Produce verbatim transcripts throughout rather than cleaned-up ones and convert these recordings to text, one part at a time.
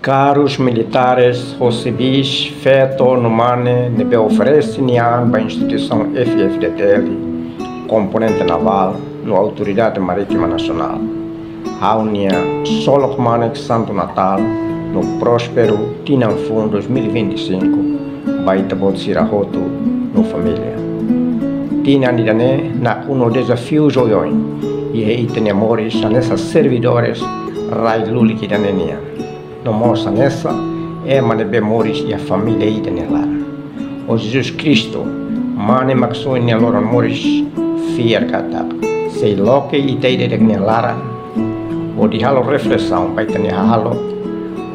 Karus militares ho sivis, feto no mane ne'ebé oferese nia an ba instituisaun F-FDTL, komponente navál no Autoridade Marítima Nasionál. Ha'u-nia ksolok manek Santu Natal no prósperu tinan foun dois mil e vinte e cinco ba ita-boot sira hotu no família. Tinan ida-ne'e nakonu ho dezafius oioin iha ita-nia moris hanesan servidores rai lulik ida-ne'e nian. No mós hanesan ema ne'ebé moris iha família ida nia laran. Ó Jesus Kristu, Mane Maksoin nia loron moris, fiar katak sei loke ita ida-idak nia laran hodi halo reflesaun ba ita-nia hahalok,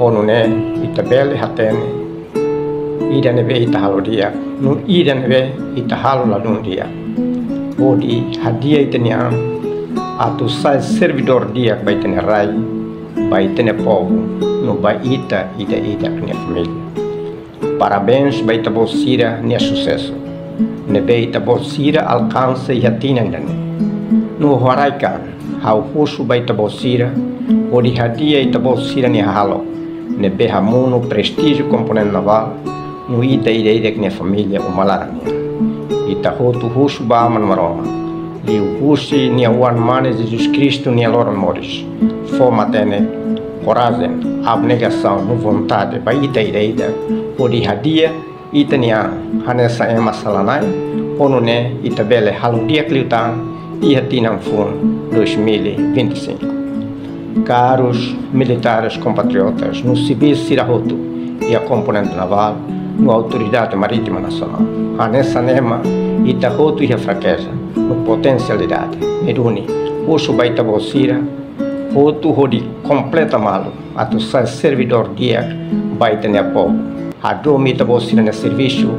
ho nune'e ita bele hatene ida ne'ebé ita halo di'ak, no ida ne'ebé ita halo ladún di'ak. Hodi hadi'a ita-nia an atu sai servidór di'ak ba ita-nia rai, ba ita-nia povu, no ba ita ida-idak nia família. Parabéns ba ita-boot sira-nia susesu ne'ebé ita-boot sira alkansa iha tinan ida-ne'e. No haraik an, ha'u husu ba ita-boot sira hodi hadi'a ita-boot sira-nia hahalok ne'ebé hamonu prestíjiu komponente navál no ita ida-idak nia família uma laran nian. Ita hotu husu ba Aman Maromak, liuhusi nia Oan-Mane Jesus Kristu nia loron moris, fó matenek, korajen, abnegasaun no vontade ba ita ida-idak hodi hadi'a ita-nia an hanesan ema sala-na'in, ho nune'e ita bele halo di'ak liután iha tinan foun dois mil e vinte e cinco. Karus militares, kompatriotas no sivis sira hotu iha komponente navál no Autoridade Marítima Nasionál, hanesan ema ita hotu iha frakeza no potensialidade. Ne'e duni, husu ba ita-boot sira hotu hodi kompleta malu atu sai servidór di'ak ba ita-nia povu. Hadomi ita-boot sira-nia servisu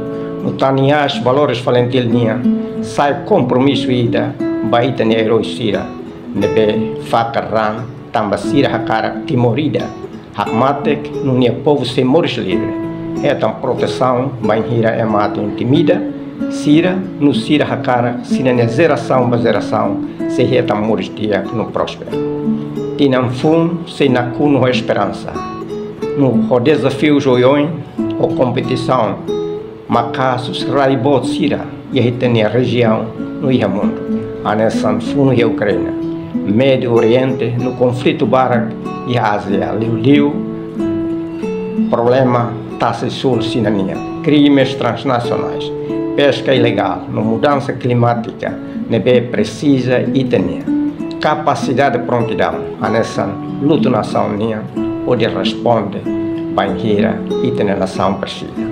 no tani aas valores FALINTIL nian, sai kompromisu ida ba ita-nia erói sira ne'ebé fakar raan tanba sira hakarak Timor ida hakmatek no nia povu sei moris livre, hetan protesaun bainhira ema atu intimida sira, no sira hakarak sira-nia jerasaun ba jerasaun sei hetan moris di'ak no prósperu. Tinan foun sei nakonu ho esperansa. No ho dezafius oioin, ho kompetisaun makasu rai boot sira iha ita-nia rejiaun no iha mundu, hanesan funu iha Ukraina, Médiu Oriente no konflitu barak iha Ázia, liuliu problema Tasi Súl sira-nian, krimes transnasionais, peska ilegál no mudansa klimátika ne'ebé presiza ita-nia kapasidade, prontidaun hanesan lutu nasaun nian hodi responde bainhira ita-nia nasaun presiza.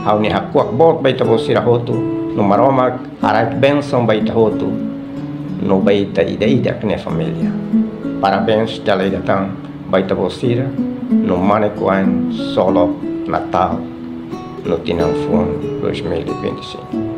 Ha'u-nia hakuak boot ba ita-boot sira hotu, no Maromak haraik bensaun ba ita hotu no ba ita ida-idak nia família. Parabéns dala ida tan ba ita-boot sira no Mane Kuain, ksolok Natal no tinan foun dois mil e vinte e cinco.